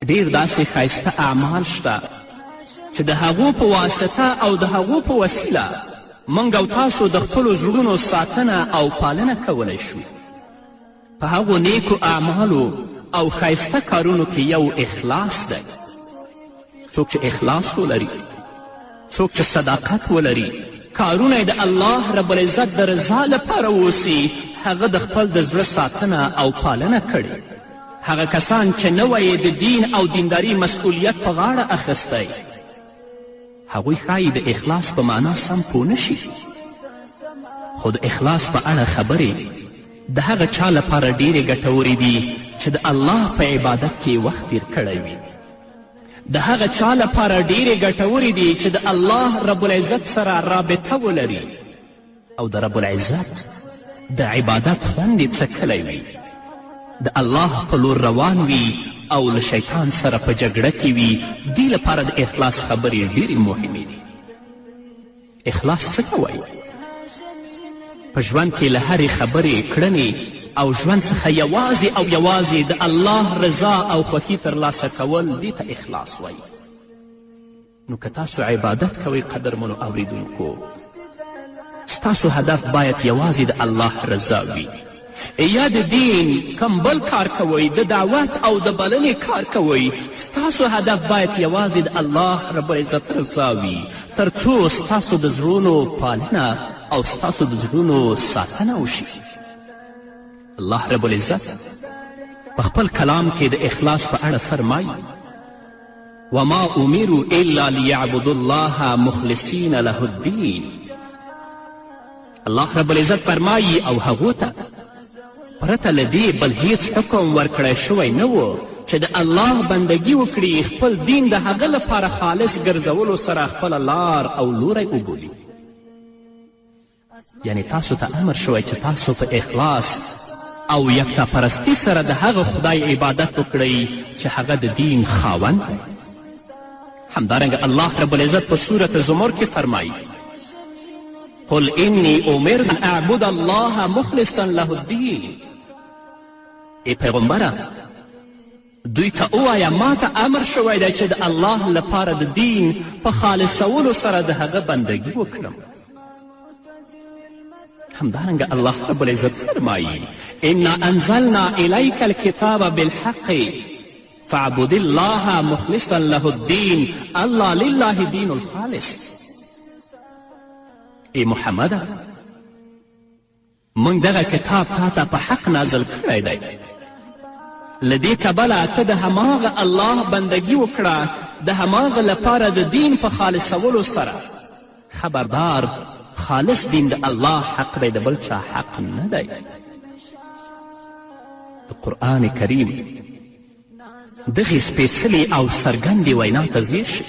ډیر داسې ښایسته اعمال شته چې د هغو په واسطه او د هغو په وسیله موږ او تاسو د خپلو زړونو ساتنه او پالنه کولی شو. په هغو نیکو اعمالو او ښایسته کارونو کې یو اخلاص دی. څوک چې اخلاص ولري، څوک چې صداقت ولري، کارونه د الله رب العزت د رضا لپاره اوسي، هغه د خپل د زړه ساتنه او پالنه کړې. هغه کسان چې نوی یې د دین او دینداری مسؤلیت په غاړه اخیستی، هغوی ښایي د اخلاص په معنا سم پوه نه شي، خو د اخلاص په اړه خبرې د هغه چا لپاره ډیرې ګټورې دي چې د الله په عبادت کې وخت تیر کړی وي. د هغه چا لپاره ډیرې ګټورې دي چې د الله رب العزت سره رابطه ولري او د رب العزت د عبادت خوند یې څکلی وي، د الله په لور روان وي او له شیطان سره په جګړه کې وي. دې لپاره د اخلاص خبرې ډیرې مهمې دي. اخلاص څه ته وایي؟ په ژوند کې له هرې خبرې، کړنې او ژوند څخه یوازې او یوازې د الله رضا او خوښي ترلاسه کول دې ته اخلاص وایي. نو که تاسو عبادت کوئ قدرمنو اوریدونکو، ستاسو هدف باید یوازې د الله رضا وي. یا د دین کوم بل کار کوئ، د دعوت او د بلنې کار کوئ، ستاسو هدف باید یوازې د الله رب العزت رضا وي، تر څو ستاسو د زړونو پالنه او ستاسو د زړونو ساتنه وشي. الله رب العزت په خپل کلام کې د اخلاص په اړه فرمایي: وما امروا الا لیعبدوا الله مخلصین له الدین. الله رب العزت فرمایي: او هغو ته پرته له دې بل هیڅ حکم ورکړی شوی نه و چې د الله بندګي وکړي، خپل دین د هغه لپاره خالص ګرځولو سره خپله لار او لوری وبولي. یعنی تاسو ته امر شوی چې تاسو په اخلاص او یکتا پرستی سره د هغه خدای عبادت وکړئ چې هغه د دین خاوند دی. همدارنګه الله رب العزت په سورة زمر کې فرمایي: قل انی امرت ان اعبد الله مخلصا له الدین. ای پیغمبره، دوی ته ووایه ما ته امر شوی دی چې د الله لپاره د دین په خالصولو سره د هغه بندګي وکړم. همدارنګه الله رب العزت فرمایي: انا انزلنا الیک الکتاب بالحق فاعبد الله مخلصا له الدین الله لله دین الخالص. ای محمده، موږ دغه کتاب تا ته په حق نازل کړی دی، له دې کبله ته د هماغه الله بندګي وکړه، د هماغه لپاره د دین په خالصولو سره. خبردار، خالص دین د الله حق دی، د بل چا حق نه دی. د قرآن کریم دغې سپېڅلې او څرګندې وینا ته ځیر شئ.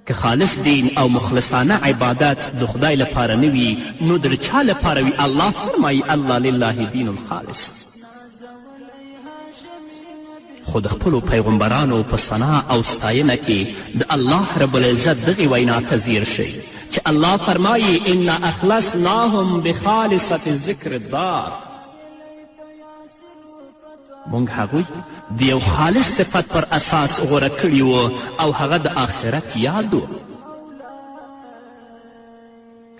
که خالص دین او مخلصانه عبادت د خدای لپاره نه وي، نو د چا لپاره وي؟ الله فرمایي: الله لله دین الخالص. خو د خپلو پیغمبرانو په ثنا او ستاینه کې د الله رب العزت دغې وینا ته ځیر شئ چې الله فرمایي: انا اخلصناهم بخالصة ذکر الدار. موږ هغوی د یو خالص صفت پر اساس غوره کړي وو او هغه د آخرت یاد و.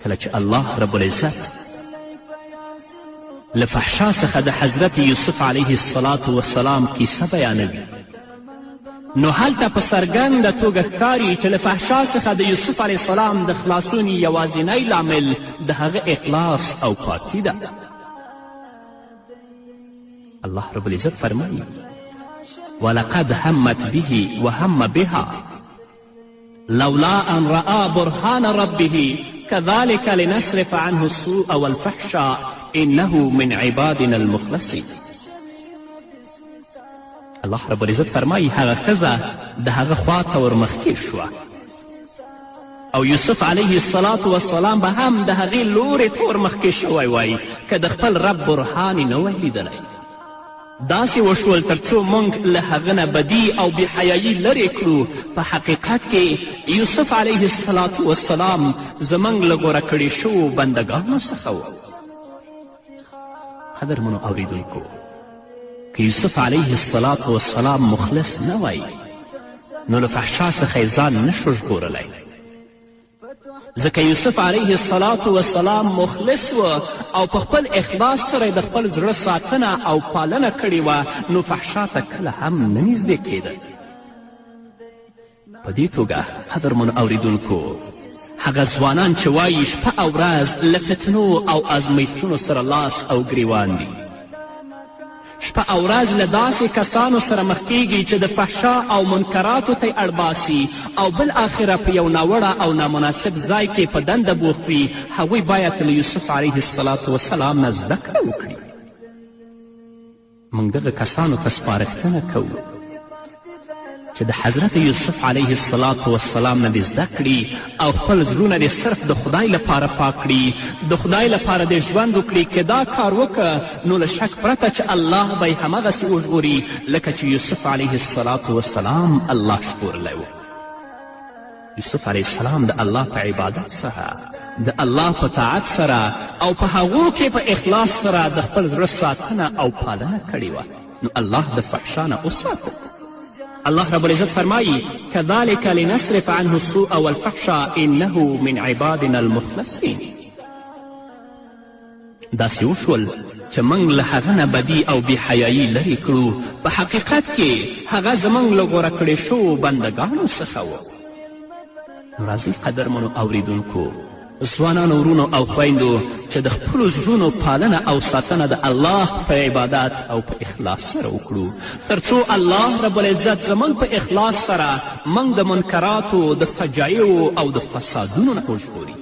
کله چې الله رب العزت له فحشا څخه د حضرت یوسف علیه السلام وسلام کیسه بیانوي، نو هلته په څرګنده توګه ښکاري چې له فحشا څخه د یوسف علیه السلام د خلاصون یوازینی لامل د هغه اخلاص او پاکي ده. الله رب العزت فرمایي: ولقد همت به وهم بها لولا ان رأى برهان ربه كذلك لنصرف عنه السوء والفحشاء انه من عبادنا المخلصین. الله رب العزت فرمایي: هغه ښځه د هغه خوا ته ورمخکې شوه او یوسف علیه السلام وسلام به هم د هغې لورې ته ورمخکې شوی وای که د خپل رب برهان یې نه وای لیدلی. داسې وشول تر څو موږ له هغه نه بدي او بېحیایي لرې کړو. په حقیقت کې یوسف علیه السلام وسلام زموږ له غوره کړي شوو بندګانو څخه و. قدرمنو اوریدونکو، که یوسف علیه الصلاة والسلام مخلص نه وای، نو له فحشا څخه یې ځان نه شو ژغورلی، ځکه یوسف علیه الصلاة والسلام مخلص و او په خپل اخلاص سره د خپل زړه ساتنه او پالنه کړې وه، نو فحشا ته کله هم نه نږدې کېده. په دې توګه قدرمنو اوریدونکو، هغه ځوانان چې وایي شپه او ورځ له فتنو او ازمیښتونو سره لاس او ګریوان دي، شپه او ورځ له داسې کسانو سره مخ کیږي چې د فحشا او منکراتو ته یې اړباسي او بالاخره په یو ناوړه او نامناسب ځای کې په دنده بوخت وي، هغوی باید له یوسف علیه السلام نه زده کړه وکړي. موږ دغه کسانو ته سپارښتنه کوو چې د حضرت یوسف علیه السلام والسلام نه دې زده کړي او خپل زړونه دې صرف د خدای لپاره پاک کړي، د خدای لپاره دې ژوند وکړي. که دا کار وکړه نو له شک پرته چې الله به یې هماغسې وژغوري لکه چې یوسف علیه السلام والسلام الله ژغورلی و. یوسف علیه السلام د الله په عبادت سره، د الله په طاعت سره او په هغو کې په اخلاص سره د خپل زړه ساتنه او پالنه کړې وه، نو الله د فحشا نه وساته. الله رب العزت فرمایي: کذلک لنصرف عنه السوء والفحشا انه من عبادنا المخلصین. داسې وشول چې موږ له هغه نه بدي او بېحیایي لرې کړو، په حقیقت کې هغه زموږ له غوره کړې شوو بندګانو څخه و. نو راځئ قدرمنو اوریدونکو، ځوانانو ورونو او خویندو، چې د خپلو زړونو پالنه او ساتنه د الله په عبادت او په اخلاص سره وکړو، تر څو الله رب العزت زموږ په اخلاص سره موږ د منکراتو، د فجایعو او د فسادونو نه وژغوري.